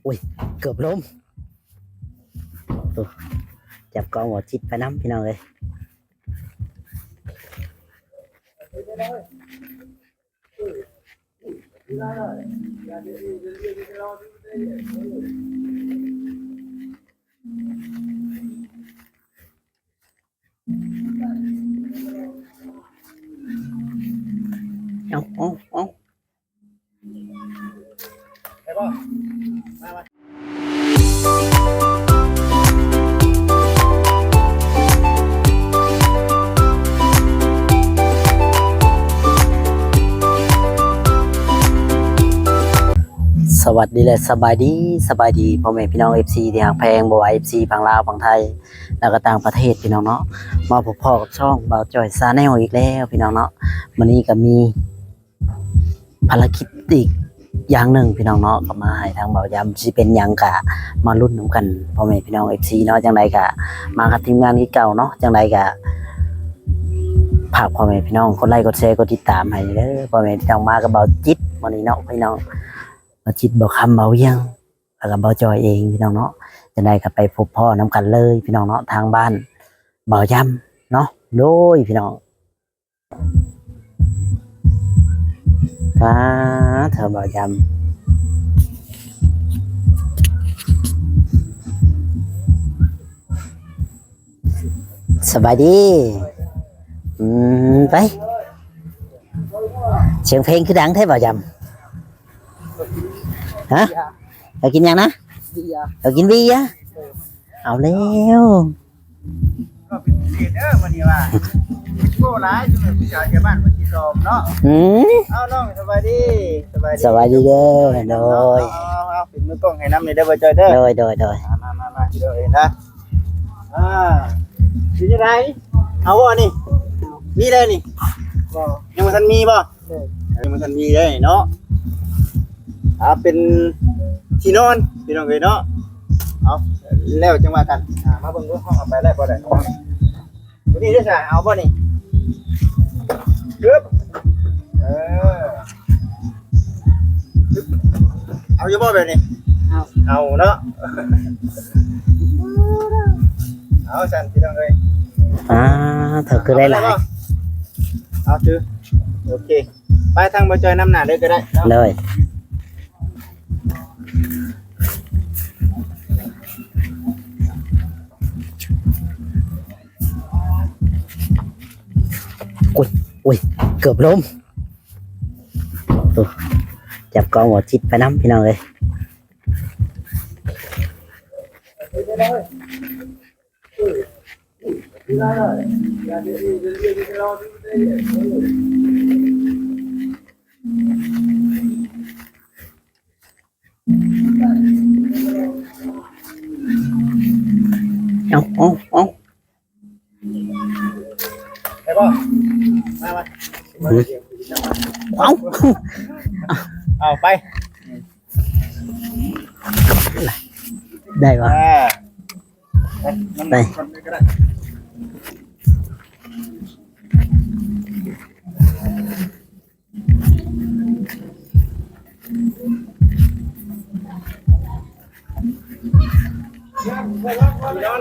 ໂອ້ຍ ເກືອບລົ້ມ. ໂອ້ ຈັບກ້ອງບໍ່ຈິດໄປນຳ ພີ່ນ້ອງເອີຍ. ເອົາ ເອົາ ເອົາ. ສະຫວັດດີ ແລະ ສະບາຍດີ, ສະບາຍດີພໍ່ແມ່ພີ່ນ້ອງ ເອັຟຊີ ທີ່ຮັກແພງ, ບໍ່ວ່າ ເອັຟຊີ ຝັ່ງລາວ, ຝັ່ງໄທ ແລ້ວກໍຕ່າງປະເທດ ພີ່ນ້ອງເນາະ. ມາພົບພໍ້ກັບຊ່ອງບ່າວຈ່ອຍ Channel ອີກແລ້ວ ພີ່ນ້ອງເນາະ. ມື້ນີ້ກໍມີ ພາລະກິດອີກຢ່າງໜຶ່ງ ພີ່ນ້ອງເນາະ, ກໍມາໃຫ້ທາງບ່າວຢຳ. ຊິເປັນຫຍັງກະມາລຸ້ນນຳກັນ ພໍ່ແມ່ພີ່ນ້ອງ ເອັຟຊີ ເນາະ. ຈັ່ງໃດກະມາກັບທີມງານຄືເກົ່າເນາະ. ຈັ່ງໃດກະຝາກພໍ່ແມ່ພີ່ນ້ອງກົດໄລ ກົດແຊ ກົດຕິດຕາມໃຫ້ເດີ ພໍ່ແມ່ພີ່ນ້ອງ. ມາກັບບ່າວຈິດມື້ນີ້ເນາະ ພີ່ນ້ອງ, ບ່າວຈິດ ບ່າວຄຳ ບ່າວວຽງ ແລ້ວກໍບ່າວຈອຍເອງ ພີ່ນ້ອງເນາະ. ຈັ່ງໃດກໍໄປພົບພໍ້ນຳກັນເລີຍ ພີ່ນ້ອງເນາະ, ທາງບ້ານບ່າວຢຳເນາະ. ໂດຍ ພີ່ນ້ອງ. ປາດ ເຖິງບ່າວຢຳ. ສະບາຍດີ. ອືມ ໄປ. ສຽງເພງຄືດັງແທ້ ບ່າວຢຳ? ຮະ? ເຈົ້າກິນຫຍັງນະ? ເບີ. ເຈົ້າກິນເບີ? ເອີ. ເອົາແລ້ວ. ກໍເປັນພິເສດເດີມື້ນີ້ວ່າ ໂອ້ ຫຼາຍ ຊຸມຜູ້ສາວແຖວບ້ານເພິ່ນຊິຊອມເນາະ. ອືມ ເອົາ ນ້ອງ ສະບາຍດີ. ສະບາຍດີ ສະບາຍດີເດີ. ໂດຍ ເອົາ ເອົາ ເອົາ ເປັນມືກ້ອງໃຫ້ນຳນີ້ເດີ ບ່າວຈອຍເດີ. ໂດຍ ໂດຍ ໂດຍ. ມາ ມາ ມາ ມາ ພີ່ນ້ອງເອີຍນະ. ອ່າ ເປັນຈັ່ງໃດ? ເອົາບໍ່ນີ້? ມີແລ້ວນີ້? ບໍ່ ຍັງບໍ່ທັນມີບໍ່? ເອີ ຍັງບໍ່ທັນມີເດ້ເນາະ. ອ່າ ເປັນທີ່ນອນ ພີ່ນ້ອງເອີຍເນາະ. ເອົາ ແລ້ວຈັ່ງວ່າກັນ. ອ່າ ມາເບິ່ງເບິ່ງ ເຮົາເອົາໄປໄດ້ບໍ່ໄດ້. ຕົວນີ້ເດ້ຊະ ເອົາບໍ່ນີ້? ຮຶບ ເອີ ຮຶບ ເອົາຢູ່ບໍ່ແບບນີ້? ເອົາ ເອົາເນາະ. ເອົາຊັ້ນ ພີ່ນ້ອງເອີຍ. ອ່າ ເຖິງຄືໄດ້ຫຼາຍ. ເອົາ ຖື ໂອເຄ. ໄປ ທາງບ່າວຈອຍນຳໜ້າເລີຍກໍໄດ້ເນາະ. ໂດຍ. ໂອ້ຍ ໂອ້ຍ ເກືອບລົ້ມ. ໂອ້ ຈັບກ້ອງບໍ່ຈິດໄປນຳ ພີ່ນ້ອງເອີຍ. ເອົາ ເອົາ ເອົາ. ໄດ້ບໍ່? ມາ ມາ. ເອົາ ເອົາ ໄປ. ໄດ້ບໍ່? ອ່າ ໄປ ໄປ. ນອນ ນອນ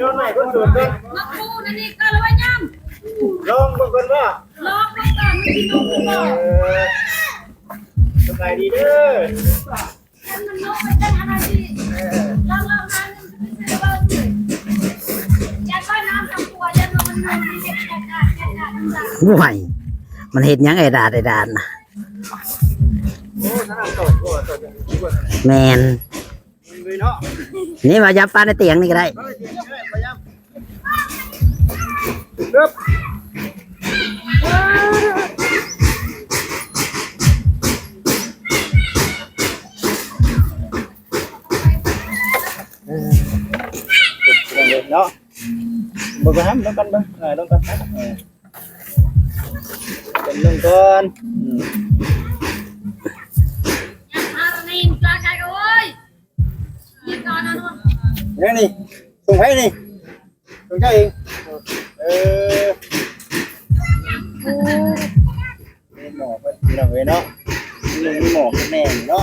ນອນໃໝ່ຄົນໂສດກ່ອນ. ມາຄູ່ນັ້ນນີ້ກໍລະວະຍາມ ລອງເບິ່ງກ່ອນບໍ່? ລອງເບິ່ງກ່ອນ ມັນຊິນຸ່ງຫຼືບໍ່? ເອີ ສະບາຍດີເດີ. ໂອ້ຍ ມັນເຮັດຫຍັງໄອ້ດາດ ໄອ້ດາດນະ? ແມ່ນ ນີ້ວ່າຢາປານໃນຕຽງນີ້ກໍໄດ້. ເອີ ເນາະ ເບິ່ງກ່ອນ ເບິ່ງກ່ອນ ເບິ່ງ ເອີ ເບິ່ງກ່ອນ ເອີ ເບິ່ງກ່ອນ ອືມ ຍັງນີ້ ສົ່ງໃຜນີ້? ຕົວເຈົ້າເອງ. ເອີ ມີໝໍ້ເພິ່ນ ພີ່ນ້ອງເອີຍເນາະ, ມີໝໍ້ກັບແມ່ເນາະ.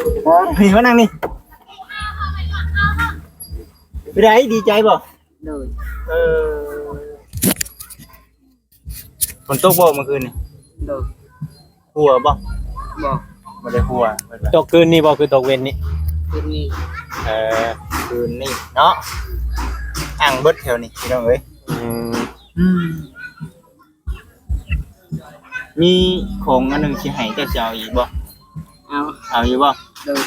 ໂອ້ຍ ມານັ່ງນີ້ ເປັນໃດ ດີໃຈບໍ່? ໂດຍ ເອີ ຝົນຕົກບໍ່ມື້ຄືນນີ້? ໂດຍ ຫົວບໍ່? ບໍ່ ບໍ່ໄດ້ຫົວ ຕົກຄືນນີ້ບໍ່ ຄືຕົກເວັນນີ້? ຄືນນີ້ ເອີ ຄືນນີ້ເນາະ ອ່າງເບິດແຖວນີ້ ພີ່ນ້ອງເອີຍ. ອືມ ອືມ ມີຂອງອັນໜຶ່ງຊິໃຫ້ ເຈົ້າຊິເອົາອີກບໍ່? ເອົາ ເອົາຢູ່ບໍ່? ໂດຍ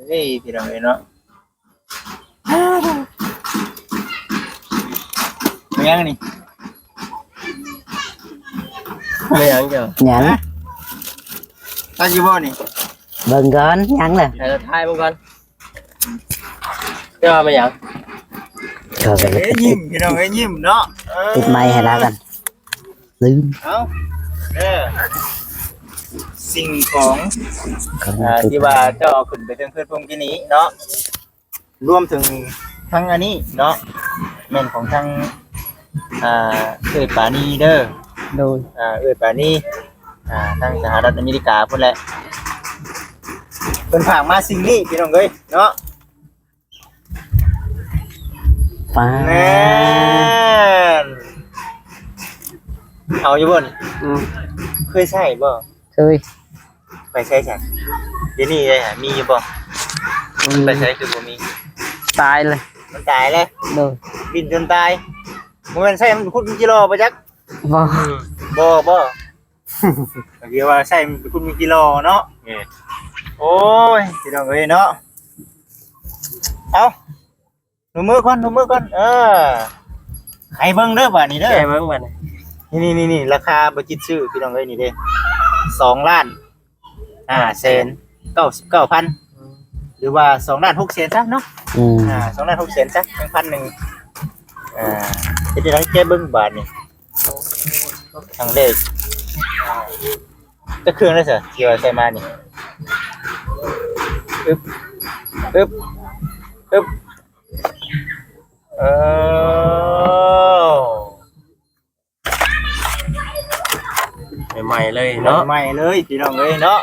ເອີຍ ພີ່ນ້ອງເອີຍເນາະ. ແມ່ນຫຍັງນີ້? ແມ່ນຫຍັງເຈົ້າ? ຫຍັງ? ຮະ? ຕັດຢູ່ບໍ່ນີ້? ເບິ່ງກ່ອນ ຫຍັງລະ? ໃຫ້ລາວຖ່າຍເບິ່ງກ່ອນ ເຈົ້າວ່າແມ່ນຫຍັງ? ເອີ ຍິ້ມ ພີ່ນ້ອງເອີຍ ຍິ້ມເນາະ. ເອີ ຕິດໄມໃຫ້ລາວກ່ອນ ລືມ. ເອົາ ເອີ ສິ່ງຂອງ ຂອງ ອ່າ ທີ່ວ່າເຈົ້າເອົາຂຶ້ນໄປເທິງເຮືອນພວກກີ້ນີ້ເນາະ ລວມເຖິງທັງອັນນີ້ເນາະ ແມ່ນຂອງທາງ ອ່າ ເອື້ອຍປານີເດີ. ໂດຍ ອ່າ ເອື້ອຍປານີ ອ່າ ທາງສະຫະລັດອາເມລິກາພຸ້ນແຫຼະ ເພິ່ນຝາກມາສິ່ງນີ້ ພີ່ນ້ອງເອີຍເນາະ. ປາດ ແມ່ນ ເອົາຢູ່ບໍ່ນີ້? ອືມ ເຄີຍໃຊ້ບໍ່? ເຄີຍ. ໄປໃຊ້ຊັ້ນ? ດຽວນີ້ໄດ້ຫາ ມີຢູ່ບໍ່? ອືມ ໄປໃຊ້ຄືບໍ່ມີ? ຕາຍເລີຍ ມັນຕາຍເລີຍ. ໂດຍ ດິ້ນຈົນຕາຍ. ບໍ່ແມ່ນໃຊ້ມັນຂຸດມັນຈິລໍບໍ່ຈັກ? ບໍ່ ອືມ ບໍ່ ບໍ່ ກໍຄືວ່າໃຊ້ມັນຂຸດມັນຈິລໍເນາະ. ແມ່ນ ໂອ້ຍ ພີ່ນ້ອງເອີຍເນາະ. ເອົາ ໜຸ່ມມືກ່ອນ ໜຸ່ມມືກ່ອນ ເອີ ໃຫ້ເບິ່ງເດີບາດນີ້ເດີ ໃຫ້ເບິ່ງບາດນີ້. ນີ້ໆໆ ລາຄາບໍ່ຈິດຊື້ ພີ່ນ້ອງເອີຍ ນີ້ເດ້ ສອງລ້ານຫ້າແສນເກົ້າສິບເກົ້າພັນ ອືມ ຫຼືວ່າສອງລ້ານຫົກແສນຊະເນາະ. ອືມ ອ່າ ສອງລ້ານຫົກແສນຊະ ຍັງພັນໜຶ່ງ. ອ່າ ເຮັດຈັ່ງໃດ ແກະເບິ່ງບາດນີ້ ຄັ້ງແລກ. ຈັກເຄື່ອງແລ້ວຊະ ທີ່ວ່າໃສ່ມານີ້? ອຶບ ອຶບ ອຶບ ເອີ ໃໝ່ໆເລີຍເນາະ ໃໝ່ໆເລີຍ ພີ່ນ້ອງເອີຍເນາະ.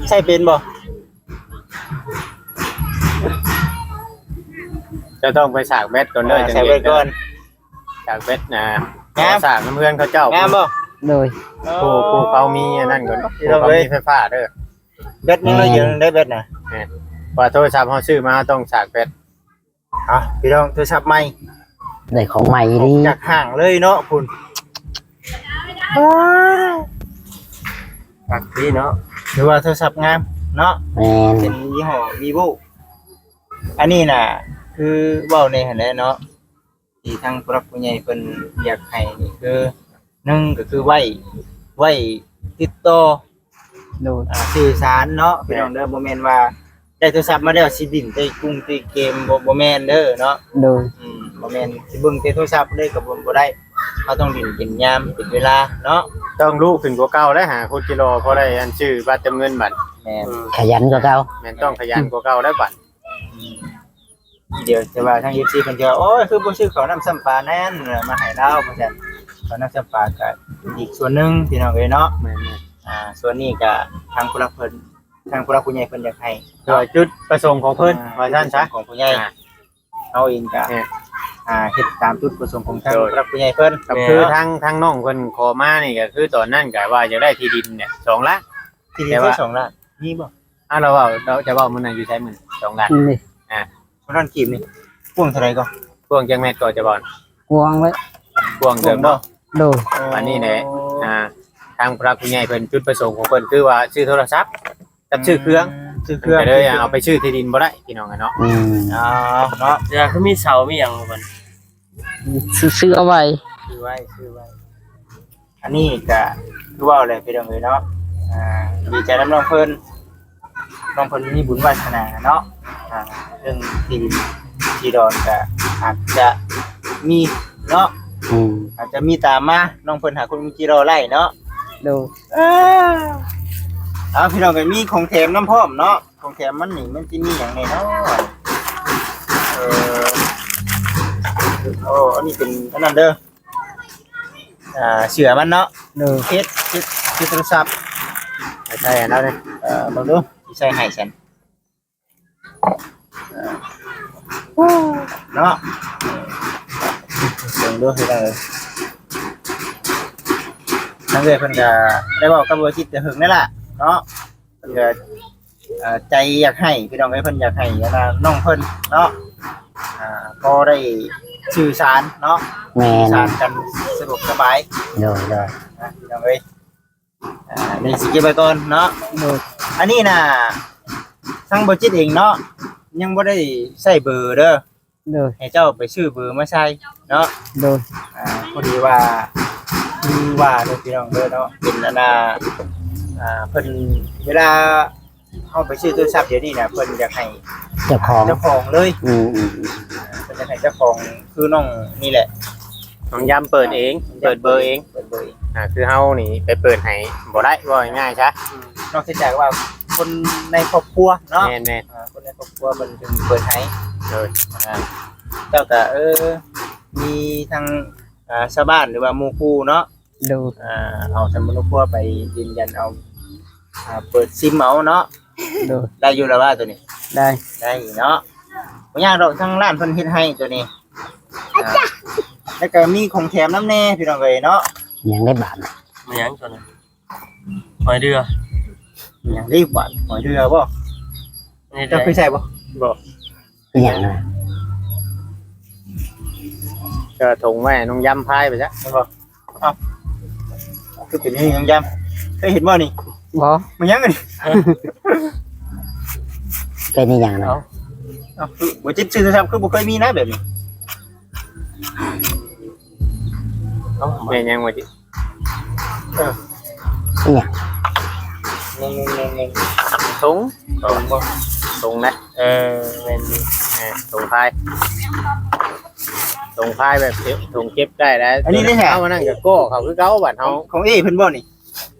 ໃຊ້ເປັນບໍ່? ເຈົ້າຕ້ອງໄປສາກແບັດກ່ອນເດີ. ອ່າ ສາກແບັດກ່ອນ ສາກແບັດນະ ງາມ ສາກນຳເຮືອນເຂົາເຈົ້າ ງາມບໍ່? ໂດຍ ຜູ້ ຜູ້ເຂົາມີອັນນັ້ນກ່ອນ ຜູ້ເຂົາມີໄຟຟ້າເດີ. ແບັດຍັງເຫຼືອຢູ່ໄດ໋ ແບັດນະ. ແມ່ນ ວ່າໂທລະສັບເຮົາຊື້ມາເຮົາຕ້ອງສາກແບັດ. ເອົາ ພີ່ນ້ອງ ໂທລະສັບໃໝ່ ໄດ້ຂອງໃໝ່ອີ່ຫຼີ ອອກຈາກຫ້າງເລີຍເນາະພຸ້ນ. ຄັກດີເນາະ ຖືວ່າໂທລະສັບງາມເນາະ. ແມ່ນ ເປັນຍີ່ຫໍ້ Vivo. ອັນນີ້ນະ ຄືເວົ້າແດ່ຫັ້ນແຫຼະເນາະ ທີ່ທາງຜູ້ຫຼັກຜູ້ໃຫຍ່ເພິ່ນຢາກໃຫ້ນີ້ຄື ໜຶ່ງກໍຄືໄວ້ ໄວ້ຕິດຕໍ່ ໂດຍ ອ່າ ສື່ສານເນາະ ແມ່ນ ພີ່ນ້ອງເດີ. ບໍ່ແມ່ນວ່າໄດ້ໂທລະສັບມາແລ້ວຊິຫຼິ້ນແຕ່ກຸ້ງຕິດເກມ ບໍ່ ບໍ່ແມ່ນເດີເນາະ. ໂດຍ ອືມ ບໍ່ແມ່ນຊິເບິ່ງແຕ່ໂທລະສັບເລີຍກໍບໍ່ ບໍ່ໄດ້ ເຮົາຕ້ອງຫຼິ້ນເປັນຍາມເປັນເວລາເນາະ. ຕ້ອງລຸຂຶ້ນກວ່າເກົ່າແລ້ວ ຫາຄຸດຈິລໍ ພໍໄດ້ອັນຊື້ບັດເຕີມເງິນບັດ. ແມ່ນ ຂະຫຍັນກວ່າເກົ່າ. ແມ່ນ ຕ້ອງຂະຫຍັນກວ່າເກົ່າແລ້ວບັດ. ອືມ ດຽວຈະວ່າທາງເອັຟຊີເພິ່ນຈະວ່າ ໂອ້ຍ ຄືບໍ່ຊື້ເຂົ້ານ້ຳຊ້ຳປາແນ່ນ ມາໃຫ້ລາວວ່າຊັ້ນ. ເຂົ້ານ້ຳຊ້ຳປາກະອີກສ່ວນໜຶ່ງ ພີ່ນ້ອງເອີຍເນາະ. ແມ່ນໆ ອ່າ ສ່ວນນີ້ກະທາງຜູ້ຫຼັກເພິ່ນ ທາງຜູ້ຫຼັກຜູ້ໃຫຍ່ເພິ່ນຢາກໃຫ້ ເພື່ອຈຸດປະສົງຂອງເພິ່ນ ອ່າ ວ່າຊັ້ນຊະ ຈຸດປະສົງຂອງຜູ້ໃຫຍ່. ອ່າ ເຮົາເອງກະ ແມ່ນ ອ່າ ເຮັດຕາມຈຸດປະສົງຂອງທາງ ໂດຍ ຜູ້ຫຼັກຜູ້ໃຫຍ່ເພິ່ນ. ກໍຄື ແມ່ນເນາະ ທາງ ທາງນ້ອງເພິ່ນຂໍມານີ້ ກໍຄືຕອນນັ້ນກໍວ່າຢາກໄດ້ທີ່ດິນເນຍ ສອງລ້ານ ທີ່ດິນ ແຕ່ວ່າ ສອງລ້ານ ມີບໍ່? ອ້າວ ລາວເວົ້າ ເຈົ້າເວົ້າມື້ນັ້ນຢູ່ໃສມື້ ສອງລ້ານ ນີ້ ອ່າ ສອງລ້ານກີບນີ້ ກວ້າງເທົ່າໃດກໍ? ກວ້າງຈັກແມັດກໍ ເຈົ້າເວົ້າ ກວ້າງເລີຍ ກວ້າງເຕີບເນາະ. ໂດຍ ອັນນີ້ແຫຼະ ອ່າ ທາງຜູ້ຫຼັກຜູ້ໃຫຍ່ເພິ່ນ ຈຸດປະສົງຂອງເພິ່ນຄືວ່າຊື້ໂທລະສັບກັບຊື້ເຄື່ອງ ອືມ ຊື້ເຄື່ອງ ກໍເລີຍເອົາໄປຊື້ທີ່ດິນບໍ່ໄດ້ ພີ່ນ້ອງເນາະ. ອືມ ເອົາເນາະ ຢາກຄືມີເສົາມີຫຍັງມັນ ຊື້ ຊື້ເອົາໄວ້ ຊື້ໄວ້ ຊື້ໄວ້. ອັນນີ້ກະຄືເວົ້າແຫຼະ ພີ່ນ້ອງເອີຍເນາະ ອ່າ ດີໃຈນຳນ້ອງເພິ່ນ ນ້ອງເພິ່ນມີບຸນວາສະໜາເນາະ ອ່າ ເລື່ອງທີ່ດິນທີ່ດອນກະອາດຈະມີເນາະ ອືມ ອາດຈະມີຕາມມາ ນ້ອງເພິ່ນຫາຄົນມີຈິລໍໄລ້ເນາະ. ໂດຍ ເອີ ເອົາ ພີ່ນ້ອງ ກໍມີຂອງແຖມນຳພ້ອມເນາະ. ຂອງແຖມມັນນີ້ມັນຊິມີຫຍັງແດ່ເນາະ? ເອີ ໂອ້ ອັນນີ້ເປັນອັນນັ້ນເດີ ອ່າ ເສື້ອມັນເນາະ. ໂດຍ ເຄສ ເຄສ ເຄສໂທລະສັບ ໃສ່ໃຫ້ລາວເດ້. ເອີ ເບິ່ງດູ ຊິໃສ່ໃຫ້ຊັ້ນ ເນາະ. ເບິ່ງດູພີ່ນ້ອງເອີຍ ທາງເອື້ອຍເພິ່ນກະໄດ້ເວົ້າກັບບໍ່ຈິດແຕ່ເຫິງແລ້ວລະເນາະ. ເພິ່ນກະ ເອີ ໃຈຢາກໃຫ້ພີ່ນ້ອງເອີຍ ເພິ່ນຢາກໃຫ້ອັນນ່ານ້ອງເພິ່ນເນາະ ອ່າ ພໍໄດ້ສື່ສານເນາະ. ແມ່ນ ສື່ສານກັນສະດວກສະບາຍ. ໂດຍ ໂດຍ ນະ ພີ່ນ້ອງເອີຍ. ອ່າ ນີ້ຊິເກັບໄວ້ກ່ອນເນາະ. ໂດຍ ອັນນີ້ນະ ທາງບໍ່ຈິດເອງເນາະ ຍັງບໍ່ໄດ້ໃຊ້ເບີເດີ. ໂດຍ ໃຫ້ເຈົ້າໄປຊື້ເບີມາໃສ່ເນາະ. ໂດຍ ອ່າ ພໍດີວ່າ ຄືວ່າເດີພີ່ນ້ອງເດີເນາະ ເປັນອັນນ່າ ອ່າ ເພິ່ນ ເວລາເຮົາໄປຊື້ໂທລະສັບດຽວນີ້ນະ ເພິ່ນຢາກໃຫ້ເຈົ້າຂອງ ເຈົ້າຂອງເລີຍ. ອືມ ອືມ ອືມ ອ່າ ເພິ່ນຢາກໃຫ້ເຈົ້າຂອງຄືນ້ອງນີ້ແຫຼະ ນ້ອງຢຳເປີດເອງ ເປີດເບີເອງ ເປີດເບີເອງ. ອ່າ ຄືເຮົານີ້ໄປເປີດໃຫ້ບໍ່ໄດ້ ເວົ້າງ່າຍໆຊະ. ອືມ ນອກເສຍຈາກວ່າຄົນໃນຄອບຄົວເນາະ. ແມ່ນໆ ອ່າ ຄົນໃນຄອບຄົວເພິ່ນຈຶ່ງເປີດໃຫ້. ໂດຍ ອ່າ ເຈົ້າກະ ເອີ ມີທັງ ອ່າ ຊາວບ້ານ ຫຼືວ່າໝູ່ຄູ່ເນາະ. ໂດຍ ອ່າ ເອົາສຳມະໂນຄົວໄປຢືນຢັນເອົາ ອ່າ ເປີດຊິມເອົາເນາະ. ໂດຍ ໄດ້ຢູ່ລະວ່າໂຕນີ້? ໄດ້ ໄດ້ເນາະ. ບໍ່ຍາກດອກ ທາງຮ້ານເພິ່ນເຮັດໃຫ້ໂຕນີ້. ອ່າ ແລ້ວກະມີຂອງແຖມນຳແດ່ພີ່ນ້ອງເອີຍເນາະ. ຫຍັງໄດ້ບາດ? ມາຫຍັງໂຕນີ້? ຫອຍເດືອ. ຫຍັງໄດ້ບາດ? ຫອຍເດືອບໍ່? ນີ້ ເຈົ້າເຄີຍໃຊ້ບໍ່? ບໍ່. ອີຫຍັງນະ? ກໍຖົງໄວ້ໃຫ້ນ້ອງຢຳພາຍໄປຊະ ແມ່ນບໍ່? ເອົ້າ ຄືເປັນຫຍັງນ້ອງຢຳ? ເຄີຍເຫັນບໍ່ນີ້? ບໍ່. ມັນຫຍັງອັນນີ້? ເປັນອີຫຍັງນະ? ເອົ້າ ເອົ້າ ຄືບໍ່ຈິດຊື້ໂທລະສັບ ຄືບໍ່ເຄີຍມີນະແບບນີ້. ເອົ້າ ແມ່ນຫຍັງວະຈິດ? ເອີ ອີຫຍັງ? ງົງໆໆໆ ຖົງ ຖົງບໍ່? ຖົງນະ. ເອີ ແມ່ນຢູ່. ເອີ ຖົງພາຍ ຖົງພາຍແບບເກັບ ຖົງເກັບໄດ້ແລ້ວ. ອັນນີ້ເດ້ ເອົາອັນນັ້ນກໍກໍເຂົາຄືເກົ່າ ບາດເຮົາ. ຂອງ ຂອງເອເພິ່ນບໍ່ນີ້?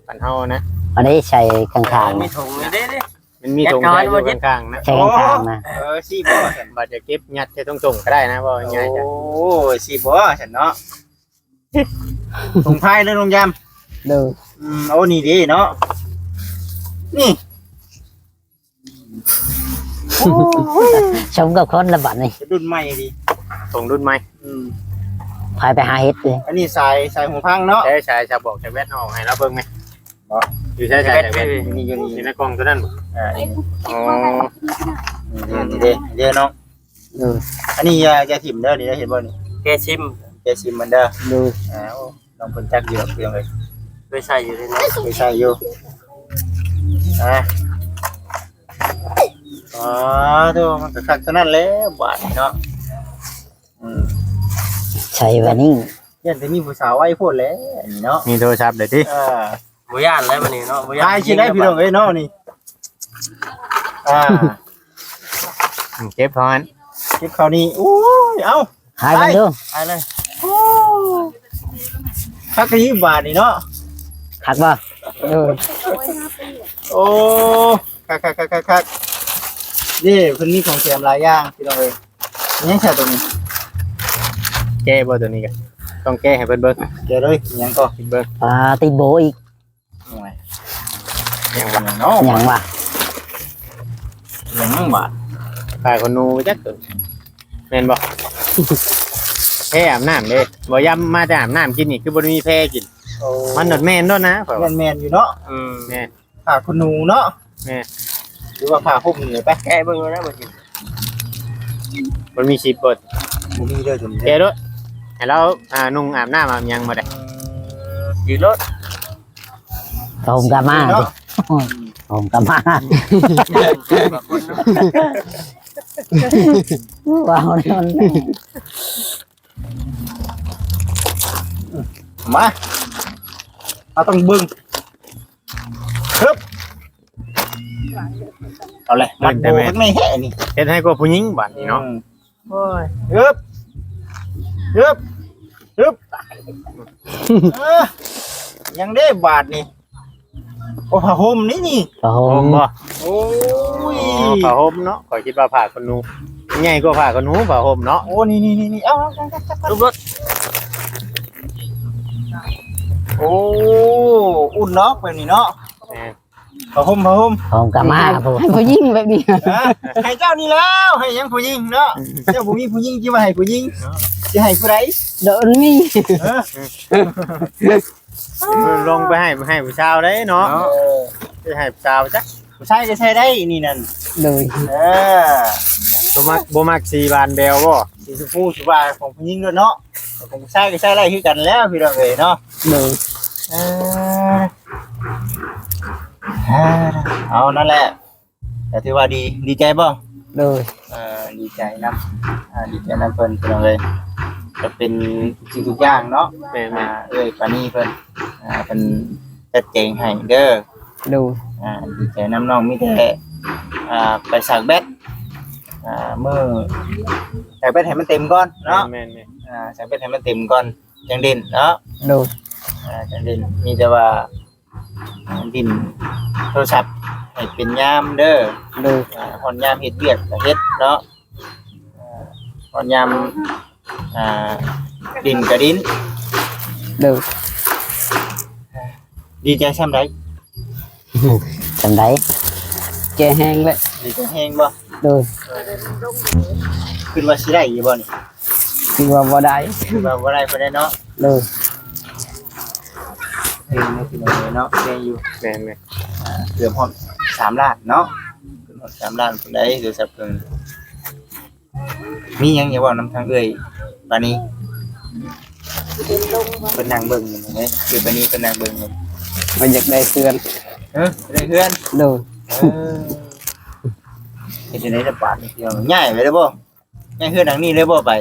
ບາດເຮົານະ. ອັນນີ້ໃສ່ຂ້າງໆ ມີຖົງເດ້ ເດ້ ມັນມີຖົງໃສ່ຢູ່ຂ້າງໆນະ. ໃສ່ຂ້າງໆນະ. ເອີ ຊິບໍ່ຊັ້ນ? ບາດຈະເກັບຍັດໃສ່ຖົງໆກໍໄດ້ນະ ເວົ້າງ່າຍໆ. ໂອ້ ຊິບໍ່ຊັ້ນເນາະ. ຖົງພາຍເດີນ້ອງຢຳ. ໂດຍ. ອືມ ໂອ້ ນີ້ເດ້ເນາະ ນີ້. ໂອ້ ສົມກັບຄົນລະບັດນີ້ ລຸ້ນໃໝ່ດີ ຖົງລຸ້ນໃໝ່. ອືມ ພາຍໄປຫາເຫັດເດ້. ອັນນີ້ສາຍ ສາຍຫູຟັງເນາະ. ໃຊ້ສາຍ ສາຍສະບອກ ສາຍແວ່ນ ເອົາໃຫ້ລາວເບິ່ງແດ່. ບໍ່ ຢູ່ໃສສາຍແວ່ນ? ຢູ່ໃນ ຢູ່ໃນ ຢູ່ໃນກ່ອງຕົວນັ້ນບໍ່? ອ່າ ນີ້ ອໍ ນີ້ເດ້ ເດ້ນ້ອງ. ເອີ ອັນນີ້ຢ່າ ຢ່າຖິ້ມເດີ ນີ້ເຫັນບໍ່ນີ້? ແກະຊິມ ແກະຊິມມັນເດີ. ໂດຍ. ອ້າວ ນ້ອງເພິ່ນຈັກຢູ່ດອກ ພີ່ນ້ອງເອີຍ. ເຄີຍໃຊ້ຢູ່ເດ້ເນາະ ເຄີຍໃຊ້ຢູ່. ອ່າ ອໍ ໂທ ມັນກໍຄັກເທົ່ານັ້ນແຫຼະບາດນີ້ເນາະ. ອືມ ໃຊ້ບາດນີ້ ຢ້ານແຕ່ມີຜູ້ສາວໄວໂພດແຫຼະນີ້ເນາະ. ມີໂທລະສັບເລີຍຕິ? ເອີ ບໍ່ຢ້ານແລ້ວບັດນີ້ເນາະ ບໍ່ຢ້ານ. ຖ່າຍຊິໄດ້ພີ່ນ້ອງເອີຍເນາະນີ້. ອ່າ ເກັບເຂົ້າຫັ້ນ ເກັບເຂົ້ານີ້. ໂອ້ຍ ເອົ້າ ຖ່າຍເບິ່ງດູ ຖ່າຍເລີຍ. ໂອ້ ຄັກອີ່ຫຼີບາດນີ້ເນາະ. ຄັກບໍ່? ເອີ ໂອ້ ຄັກໆໆໆໆ. ເດ້ ເພິ່ນມີຂອງແຖມຫຼາຍຢ່າງ ພີ່ນ້ອງເອີຍ. ຍັງແຊວໂຕນີ້ ແກະບໍ່ໂຕນີ້ກະ ຕ້ອງແກະໃຫ້ເພິ່ນເບິ່ງ. ແກະເລີຍ. ຫຍັງກໍ ເບິ່ງ ອ່າ ຕິດໂບອີກ. ໂອ້ຍ ຫຍັງວະ ຫຍັງວະ ຫຍັງວະ ຫຍັງວະ. ຜ້າຂົນໜູໄປຈັກໂຕ ແມ່ນບໍ່? ແພອາບນ້ຳເດ້ ບໍ່ ຢາມມາແຕ່ອາບນ້ຳກິນນີ້ ຄືບໍ່ໄດ້ມີແພກິນ. ໂອ້ ມັນໂດດແມ່ນໂດດນະ ຂ້ອຍວ່າ ແມ່ນຢູ່ເນາະ. ອືມ ແມ່ນ. ຜ້າຂົນໜູເນາະ. ແມ່ນ. ຫຼືວ່າຜ້າຫົ່ມນີ້ໄປ ແກະເບິ່ງໂລດນະ ບໍ່ຈິດ. ມັນມີສິບບໍ່? ບໍ່ມີເດີ ແກະໂລດ ໃຫ້ລາວ ອ່າ ນຸ່ງອາບນ້ຳອາບຫຍັງບໍ່ໄດ້. ອືມ ຢືນໂລດ ຜົມກັບມາເນາະ ຜົມກັບມາ. ວ້າວ ມາ ເຮົາຕ້ອງເບິ່ງ. ຮຶບ ເອົາແຫຼະ ມັດໂບຂ້າງໃນແທ້ນີ້ ເຮັດໃຫ້ກວ່າຜູ້ຍິງບາດນີ້ເນາະ. ອືມ ໂອ້ຍ ຮຶບ ຮຶບ ຮຶບ. ເອີ ຍັງເດ້ບາດນີ້. ໂອ້ ຜ້າຫົ່ມນີ້ນີ້ ຜ້າຫົ່ມ ຫົ່ມບໍ່? ໂອ້ຍ ອໍ ຜ້າຫົ່ມເນາະ ຂ້ອຍຄິດວ່າຜ້າຂົນໜູ ໃຫຍ່ກວ່າຜ້າຂົນໜູ ຜ້າຫົ່ມເນາະ. ໂອ້ ນີ້ໆໆໆ ເອົາ ເອົາ ເອົາ ເອົາ ລຸກລົດ. ໂອ້ ອຸ່ນເນາະ ແບບນີ້ເນາະ. ແມ່ນ. ຜ້າຫົ່ມ ຜ້າຫົ່ມ ຫົ່ມກໍມາ ໃຫ້ ຜູ້ ໃຫ້ຜູ້ຍິງແບບນີ້ ຮະ ໃຫ້ເຈົ້ານີ້ແລ້ວ ໃຫ້ຫຍັງຜູ້ຍິງເນາະ ເຈົ້າບໍ່ມີຜູ້ຍິງ ຊິວ່າໃຫ້ຜູ້ຍິງ ຊິໃຫ້ຜູ້ໃດ ໂດນມີ ຮະ ລອງໄປໃຫ້ ໃຫ້ຜູ້ສາວໄດ້ເນາະ ເນາະ ເອີ ຊິໃຫ້ຜູ້ສາວຈັກ ຜູ້ຊາຍກໍໃສ່ໄດ້ນີ້ນັ້ນ ໂດຍ ເອີ ບໍ່ມັກ ບໍ່ມັກສີບານແບວບໍ່? ສີຊົມພູ ສີຟ້າຂອງຜູ້ຍິງໂລດເນາະ ຂອງຜູ້ຊາຍກໍໃສ່ໄດ້ຄືກັນແລ້ວ ພີ່ນ້ອງເອີຍເນາະ ໂດຍ ເອີ ເອົາ ນັ້ນແຫຼະ ກໍຖືວ່າດີ ດີໃຈບໍ່? ໂດຍ ເອີ ດີໃຈນຳ ອ່າ ດີໃຈນຳເພິ່ນ ພີ່ນ້ອງເອີຍ ກໍເປັນທຸກສິ່ງທຸກຢ່າງເນາະ ແມ່ນໆ ອ່າ ເອື້ອຍປານີເພິ່ນ ອ່າ ເພິ່ນຈັດແຈງໃຫ້ເດີ ໂດຍ ອ່າ ດີໃຈນຳນ້ອງ ມີແຕ່ ອ່າ ໄປສາກແບັດ ອ່າ ມື້ ສາກແບັດໃຫ້ມັນເຕັມກ່ອນເນາະ ແມ່ນໆ ອ່າ ສາກແບັດໃຫ້ມັນເຕັມກ່ອນ ຈັ່ງຫຼິ້ນເນາະ ໂດຍ ອ່າ ຈັ່ງຫຼິ້ນ ມີແຕ່ວ່າ ຫຼິ້ນໂທລະສັບໃຫ້ເປັນຍາມເດີ ໂດຍ ອ່າ ຮອດຍາມເຮັດວຽກກໍເຮັດເນາະ ອ່າ ຮອດຍາມ ອ່າ ຫຼິ້ນກໍຫຼິ້ນ ໂດຍ ດີໃຈສ່ຳໃດ? ສ່ຳໃດ? ໃຈແຮງແຫຼະ ດີໃຈແຮງບໍ່? ໂດຍ ຄິດວ່າຊິໄດ້ຢູ່ບໍ່ນີ້? ຄືວ່າບໍ່ໄດ້ ຄືວ່າບໍ່ໄດ້ປານໃດເນາະ ໂດຍ ເພງເນາະ ພີ່ນ້ອງເອີຍເນາະ ເພງຢູ່ ແມ່ນໆ ອ່າ ເກືອບຮອດສາມລ້ານເນາະ ເກືອບຮອດສາມລ້ານພຸ້ນໃດ ໂທລະສັບເພິ່ນ ມີຫຍັງຢາກເວົ້ານຳທາງເອື້ອຍປານີ? ເພິ່ນນັ່ງເບິ່ງຢູ່ນີ້ ເອື້ອຍປານີເພິ່ນນັ່ງເບິ່ງຢູ່ ວ່າຢາກໄດ້ເຮືອນ ເອີ ຢາກໄດ້ເຮືອນ ໂດຍ ເອີ ເຮັດຈັ່ງໃດລະບາດນີ້ ຍ້າຍໄປໄດ້ບໍ່? ໃນເຮືອນຫຼັງນີ້ເລີຍບໍ່ໄປ?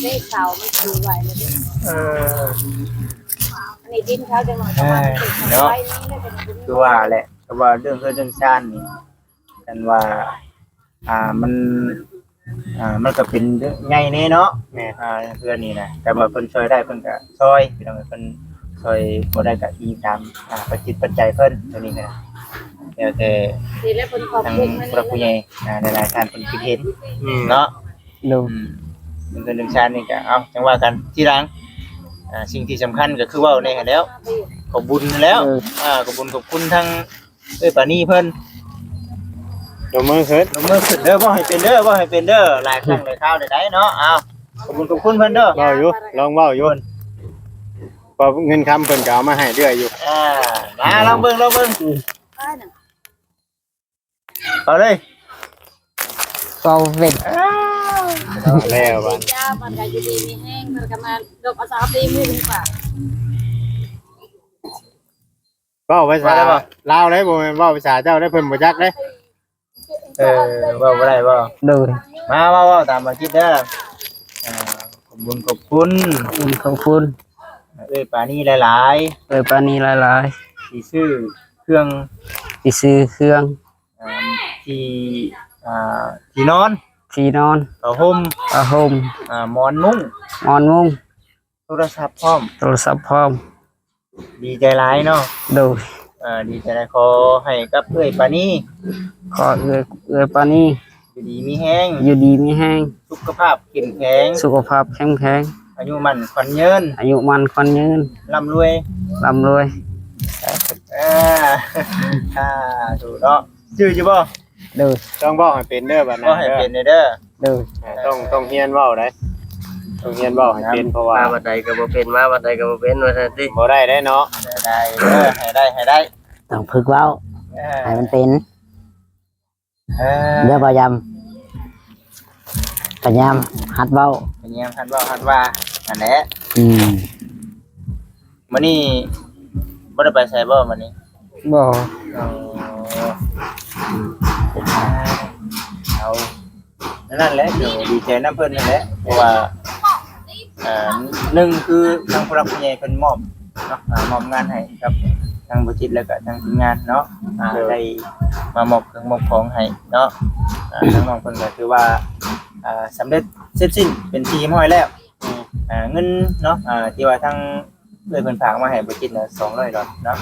ເລກເສົາມັນສູງໄວເລີຍເດ້ ເອີ ອັນນີ້ດິນເຂົາຈັກໜ້ອຍ ເອີ ເນາະ ຄືວ່າແຫຼະ ແຕ່ວ່າເລື່ອງເຮືອນເລື່ອງຊານນີ້ ຄັນວ່າ ອ່າ ມັນ ອ່າ ມັນກໍເປັນເລື່ອງໃຫຍ່ແດ່ເນາະ ແມ່ນ ອ່າ ເຮືອນນີ້ນະ ແຕ່ວ່າເພິ່ນຊ່ວຍໄດ້ເພິ່ນກໍຊ່ອຍ ພີ່ນ້ອງ ເພິ່ນຊ່ວຍບໍ່ໄດ້ກໍອີງຕາມ ອ່າ ປັດຈິດປັດໄຈເພິ່ນ ຕົວນີ້ກໍໄດ້ ແລ້ວແຕ່ ນີ້ແຫຼະເພິ່ນຂອບ ທາງ ຄຸນ ຜູ້ຫຼັກຜູ້ໃຫຍ່ ອ່າ ຫຼາຍໆທ່ານເພິ່ນຄິດເຫັນ ແມ່ນ ເນາະ ໂດຍ ອືມ ເລື່ອງເຮືອນເລື່ອງຊານນີ້ກໍ ເອົາ ຈັ່ງວ່າກັນທີຫຼັງ ອ່າ ສິ່ງທີ່ສຳຄັນກໍຄືເວົ້າແນ່ຫັ້ນແຫຼ້ວ ຂອບບຸນຫັ້ນແຫຼ້ວ ເອີ ອ່າ ຂອບບຸນຂອບຄຸນທັງ ເອີຍ ປານີເພິ່ນ ລົງມືຂຶ້ນ ລົງມືຂຶ້ນເດີ ເວົ້າໃຫ້ເປັນເດີ ເວົ້າໃຫ້ເປັນເດີ ຫຼາຍຄັ້ງຫຼາຍຄາວໄດ້ເນາະ ເອົາ ຂອບຄຸນຂອບຄຸນເພິ່ນເດີ ເວົ້າຢູ່ ລອງເວົ້າຢູ່ ເພາະເງິນຄຳເພິ່ນກໍເອົາມາໃຫ້ເລື້ອຍຢູ່ ອ່າ ມາລອງເບິ່ງ ລອງເບິ່ງ ເອົາເລີຍ ເວົ້າເປັນ ເອົາແລ້ວບາດ ເຈົ້າ ມັນກໍຢູ່ດີມີແຮງ ເພິ່ນກໍມາດົກເອົາສາວຕີມືດີກວ່າ ເວົ້າພາສາລາວໄດ້ ບໍ່ແມ່ນເວົ້າພາສາເຈົ້າໄດ້ ເພິ່ນບໍ່ຈັກເດ້ ເອີ ເວົ້າບໍ່ໄດ້ບໍ່? ໂດຍ ມາ ເວົ້າ ເວົ້າຕາມພາສາອັງກິດເດີ ອ່າ ຂອບບຸນຂອບຄຸນ ຂອບບຸນຂອບຄຸນ ເອື້ອຍປານີຫຼາຍໆ ເອື້ອຍປານີຫຼາຍໆ ທີ່ຊື້ເຄື່ອງ ທີ່ຊື້ເຄື່ອງ ອ່າ ທີ່ ອ່າ ທີ່ນອນ ທີ່ນອນ ຜ້າຫົ່ມ ຜ້າຫົ່ມ ອ່າ ໝອນມຸ້ງ ໝອນມຸ້ງ ໂທລະສັບພ້ອມ ໂທລະສັບພ້ອມ ດີໃຈຫຼາຍເນາະ ໂດຍ ເອີ ດີໃຈຫຼາຍ ຂໍໃຫ້ກັບເອື້ອຍປານີ ຂໍເອື້ອຍ ເອື້ອຍປານີ ຢູ່ດີມີແຮງ ຢູ່ດີມີແຮງ ສຸຂະພາບເຂັ້ມແຂງ ສຸຂະພາບເຂັ້ມແຂງ ອາຍຸໝັ້ນຂວັນຍືນ ອາຍຸໝັ້ນຂວັນຍືນ ລ່ຳລວຍ ລ່ຳລວຍ ເອີ ສາທຸເນາະ ຈື່ຢູ່ບໍ່? ໂດຍ ຕ້ອງເວົ້າໃຫ້ເປັນເດີ ບາດໜ້າ ເວົ້າໃຫ້ເປັນເດີ ໂດຍ ອ່າ ຕ້ອງ ຕ້ອງຮຽນເວົ້າໄດ໋ ຕ້ອງຮຽນເວົ້າໃຫ້ເປັນ ເພາະວ່າມາວັດໃດກໍບໍ່ເປັນ ມາວັດໃດກໍບໍ່ເປັນ ວ່າຊັ້ນຕິ ບໍ່ໄດ້ເດ້ເນາະ ໄດ້ເດີ ໃຫ້ໄດ້ ໃຫ້ໄດ້ ຕ້ອງຝຶກເວົ້າ ເອີ ໃຫ້ມັນເປັນ ເອີ ດຽວພະຍາຍາມ ພະຍາຍາມຫັດເວົ້າ ພະຍາຍາມຫັດເວົ້າຫັດວ່າ ນັ້ນແຫຼະ ອືມ ມື້ນີ້ບໍ່ໄດ້ໄປໃສບໍ່ມື້ນີ້? ບໍ່ ອໍ ເອົາ ນັ້ນແຫຼະ ກໍດີໃຈນຳເພິ່ນນັ້ນແຫຼະ ເພາະວ່າ ເອີ ໜຶ່ງຄືທາງຜູ້ຫຼັກຜູ້ໃຫຍ່ເພິ່ນມອບເນາະ ອ່າ ມອບງານໃຫ້ກັບທາງບໍ່ຈິດ ແລ້ວກໍທາງທີມງານເນາະ ອ່າ ໂດຍ ໄດ້ມາມອບເຄື່ອງມອບຂອງໃຫ້ເນາະ ອ່າ ທາງນ້ອງເພິ່ນກໍຖືວ່າ ອ່າ ສຳເລັດເສັດສິ້ນເປັນທີ່ຮຽບຮ້ອຍແລ້ວ ອືມ ອ່າ ເງິນເນາະ ອ່າ ທີ່ວ່າທາງ ເອື້ອຍເພິ່ນຝາກມາໃຫ້ບໍ່ຈິດນະ ສອງຮ້ອຍດອນເນາະ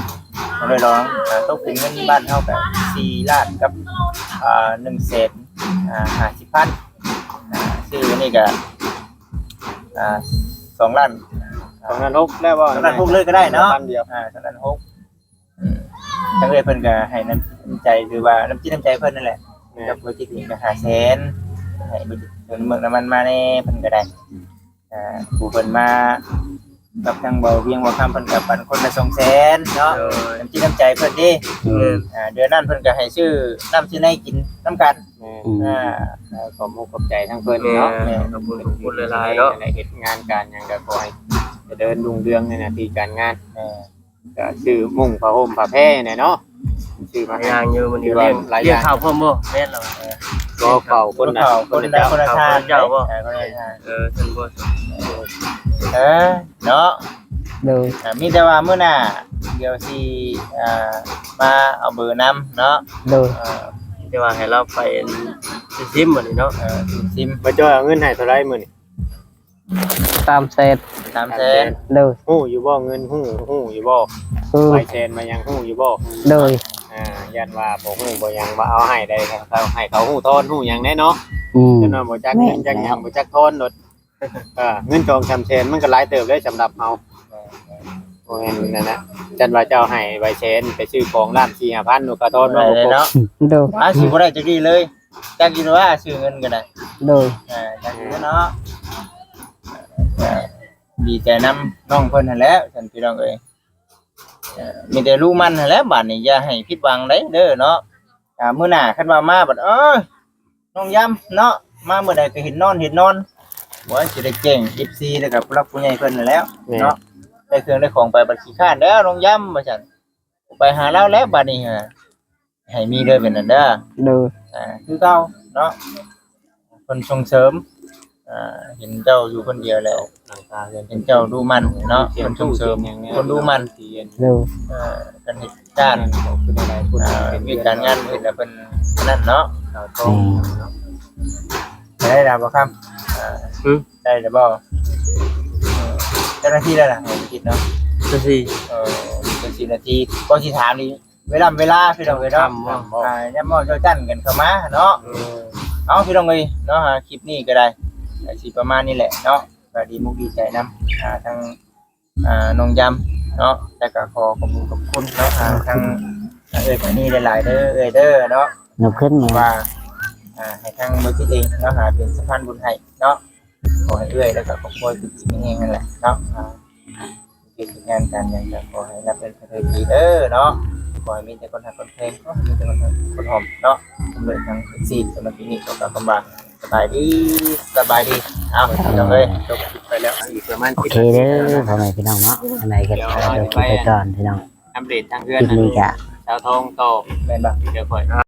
ສອງຮ້ອຍດອນ ອ່າ ຕົກເປັນເງິນບ້ານເຮົາກະສີ່ລ້ານກັບ ອ່າ ໜຶ່ງແສນ ອ່າ ຫ້າສິບພັນ ອ່າ ຊື້ອັນນີ້ກະ ອ່າ ສອງລ້ານ ສອງລ້ານຫົກແລ້ວບໍ່ ສອງລ້ານຫົກເລີຍກໍໄດ້ເນາະ ພັນດຽວ ອ່າ ສອງລ້ານຫົກ ອືມ ທາງເອື້ອຍເພິ່ນກໍໃຫ້ນ້ຳຈິດນ້ຳໃຈ ຫຼືວ່ານ້ຳຈິດນ້ຳໃຈເພິ່ນນັ້ນແຫຼະ ແມ່ນ ກັບບໍ່ຈິດເອງກໍຫ້າແສນ ໃຫ້ບໍ່ຈິດເຕີມນ້ຳມັນມາແດ່ ເພິ່ນກໍໄດ້ ອ່າ ຜູ້ເພິ່ນມາກັບທາງເບົາວຽງເບົາຄຳ ເພິ່ນກໍປັນຄົນລະສອງແສນເນາະ ໂດຍ ນ້ຳຈິດນ້ຳໃຈເພິ່ນເດ້ ແມ່ນ ອ່າ ເດືອນນັ້ນເພິ່ນກໍໃຫ້ຊື້ນ້ຳຊື້ໃນກິນນຳກັນ ແມ່ນ ອືມ ອ່າ ຂອບອົກຂອບໃຈທາງເພິ່ນເນາະ ແມ່ນ ຂອບຄຸນຂອບຄຸນຫຼາຍໆເນາະ ເຮັດງານການຫຍັງກໍຂໍໃຫ້ຈະເລີນຮຸ່ງເຮືອງໃນໜ້າທີ່ການງານ ແມ່ນ ກໍຊື້ມຸ້ງຜ້າຫົ່ມຜ້າແພແດ່ເນາະ ຊື້ມາໃຫ້ ຍ່າງຢູ່ມື້ນີ້ ຫຼາຍຢ່າງ ລ້ຽງເຂົ້າພ້ອມບໍ່? ແມ່ນແລ້ວ ກໍເຂົ້າຄົນລະ ຄົນລະ ຄົນລະ ຄົນລະ ເຈົ້າ ເຈົ້າບໍ່? ເອີ ຄົນລະ ເອີ ຊັ້ນບໍ່? ເອີ ເນາະ ໂດຍ ອ່າ ມີແຕ່ວ່າມື້ໜ້າດຽວຊິ ອ່າ ມາເອົາເບີນຳເນາະ ໂດຍ ເອີ ມີແຕ່ວ່າໃຫ້ລາວໄປຊິມມື້ນີ້ເນາະ ເອີ ຊິມ ບໍ່ຈ່ອຍເອົາເງິນໃຫ້ເທົ່າໃດມື້ນີ້? ສາມແສນ ສາມແສນ ໂດຍ ຮູ້ຢູ່ບໍ່ເງິນ ຮູ້ ຮູ້ຢູ່ບໍ່ ໃບແສນມາຫຍັງ ຮູ້ຢູ່ບໍ່? ໂດຍ ອ່າ ຢ້ານວ່າບໍ່ຮູ້ບໍ່ຫຍັງ ວ່າເອົາໃຫ້ໄດ້ ເຂົາໃຫ້ເຂົາຮູ້ທອນຮູ້ຫຍັງແດ່ເນາະ ອືມ ຈົນວ່າບໍ່ຈັກເງິນຈັກຫຍັງ ບໍ່ຈັກທອນໂລດ ເອີ ເງິນສອງສາມແສນມັນກໍຫຼາຍເຕີບເດ້ສຳລັບເຮົາ ບໍ່ແມ່ນນັ້ນນະ ຈັນວ່າເຈົ້າໃຫ້ໃບແສນໄປຊື້ຂອງລ້ານສີ່ຫ້າພັນ ໜູກະທອນມາບໍ່ຄົບ ໂດຍ ວ່າຊິບໍ່ໄດ້ຈັກດີ້ເລີຍ ຈັກຢູ່ວ່າຊື້ເງິນກໍໄດ້ ໂດຍ ເອີ ຈັກຢູ່ເນາະ ເອີ ດີໃຈນຳນ້ອງເພິ່ນຫັ້ນແຫຼະ ຊັ້ນພີ່ນ້ອງເອີຍ ເອີ ມີແຕ່ລຸໝັ່ນຫັ້ນແຫຼະ ບາດນີ້ຢ່າໃຫ້ຜິດຫວັງໄດ໋ເດີເນາະ ອ່າ ມື້ໜ້າຄັນວ່າມາບັດ ເອີ ນ້ອງຢຳເນາະ ມາມື້ໃດກໍເຫັນນອນ ເຫັນນອນ ໂອ້ຍ ຊິໄດ້ແຈ້ງເອັຟຊີ ແລ້ວກໍຜູ້ຫຼັກຜູ້ໃຫຍ່ເພິ່ນນັ້ນແຫຼະ ແມ່ນ ເນາະ ໄດ້ເຄື່ອງໄດ້ຂອງໄປ ບັດຂີ້ຄ້ານແລ້ວນ້ອງຢຳວ່າຊັ້ນ ໄປຫາລາວແລ້ວບາດນີ້ ໃຫ້ມີເດີ ເປັນນັ້ນເດີ ໂດຍ ອ່າ ຄືເກົ່າເນາະ ເພິ່ນສົ່ງເສີມ ອ່າ ເຫັນເຈົ້າຢູ່ຄົນດຽວແລ້ວ ເຫັນເຈົ້າດຸໝັ່ນເນາະ ເພິ່ນສົ່ງເສີມຄົນດຸໝັ່ນ ໂດຍ ເອີ ການເຮັດການ ອ່າ ວຽກການງານເພິ່ນ ເພິ່ນນັ້ນເນາະ ແມ່ນ ໄດ້ແລ້ວບໍ່ຄຳ ອ່າ ໄດ້ແລ້ວບໍ່? ເຈົ້າໜ້າທີ່ແລ້ວນະ ເຈົ້າໜ້າທີ່ເນາະ ເຈົ້າໜ້າທີ່ ເອີ ເຈົ້າໜ້າທີ່ ກໍຊິຖາມນີ້ ເວລາ ເວລາພີ່ນ້ອງເອີຍເນາະ ຄ່ຳບໍ່ ອ່າ ຍາມເວົ້າເຈົ້າຈັນກັນເຂົ້າມາເນາະ ເອີ ເອົາ ພີ່ນ້ອງເອີຍເນາະ ອ່າ ຄລິບນີ້ກໍໄດ້ ກໍຊິປະມານນີ້ແຫຼະເນາະ ກໍດີມຸກດີໃຈນຳ ອ່າ ທາງ ອ່າ ນ້ອງຢຳເນາະ ແລ້ວກໍຂໍຂອບຄຸນຂອບຄຸນເນາະ ອ່າ ທາງ ທາງເອື້ອຍປານີຫຼາຍໆເດີ ເອື້ອຍເດີເນາະ ຍົກຂຶ້ນມາ ວ່າ ອ່າ ໃຫ້ທາງບໍລິສັດເອງເນາະ ຫາເປັນສະພານບຸນໃຫ້ເນາະ ຂໍໃຫ້ເອື້ອຍ ແລ້ວກໍຄອບຄົວຢູ່ດີມີແຮງນັ້ນແຫຼະເນາະ ອ່າ ເຮັດງານການຫຍັງກໍຂໍໃຫ້ຮັບເປັນເສດຖີເດີເນາະ ຂໍໃຫ້ມີແຕ່ຄົນຮັກຄົນແພງ ຂໍໃຫ້ມີແຕ່ຄົນຮັກຄົນຫອມເນາະ ສຳເລັດທັງສິ້ນ ສຳລັບທີ່ນີ້ຂໍກ່າວຄຳວ່າ ສະບາຍດີ ສະບາຍດີ ເອົາ ພີ່ນ້ອງເອີຍ ຈົບຄລິບໄປແລ້ວ ອີກປະມານ ໂອເຄເດີ ພໍ່ແມ່ພີ່ນ້ອງເນາະ ອັນໃດກໍ ດຽວເຮົາຈະໄປ ໄປກ່ອນພີ່ນ້ອງ ອັບເດດທາງເຮືອນ ຄລິບນີ້ກະ ສາວທອງຕໍ່ ແມ່ນບໍ່ ດຽວຂ້ອຍ